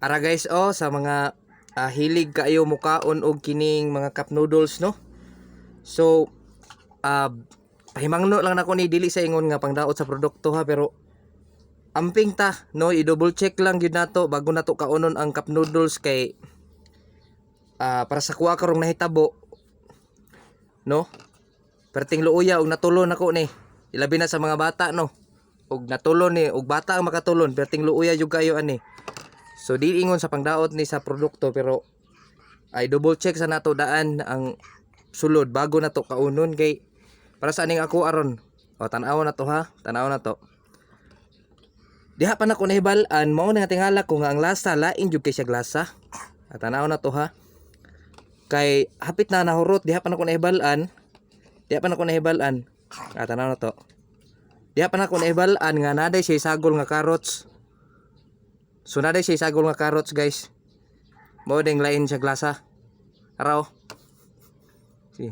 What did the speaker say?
Ara guys, oh, sa mga hilig kaayo mukaon og kining mga cup noodles, no. So pahimangno lang nako ni, dili sa ingon nga pangdaot sa produkto ha, pero amping ta, no, i-double check lang gyud nato bago nato kaunon ang cup noodles kay para sa kuha karong nahitabo, no. Perting luoya og natulon nako ni, ilabi na sa mga bata, no, og natulon ni, og bata ang makatulon, perting luoya jud kayo ani. So di ingon sa pangdaot ni sa produkto, pero ay double check sa nato daan ang sulod bago nato kaunon kay para sa aning ako aron. O, tan-aw na to ha, tan-aw na to. Diha pa nako nahibal-an, mao na nga tingala ko nga ang lasa lain jud kay siya lasa. Ah, tan-aw na to ha. Kay hapit na nahurot, diha pa nako nahibal-an. Diha pa nako nahibal-an. Ah, tan-aw na to. Diha pa nako nahibal-an nga naa diay siya sagol nga carrots. So naa diay siya sagol nga carrots, guys. Mao ding lain siya lasa. Araw. Si.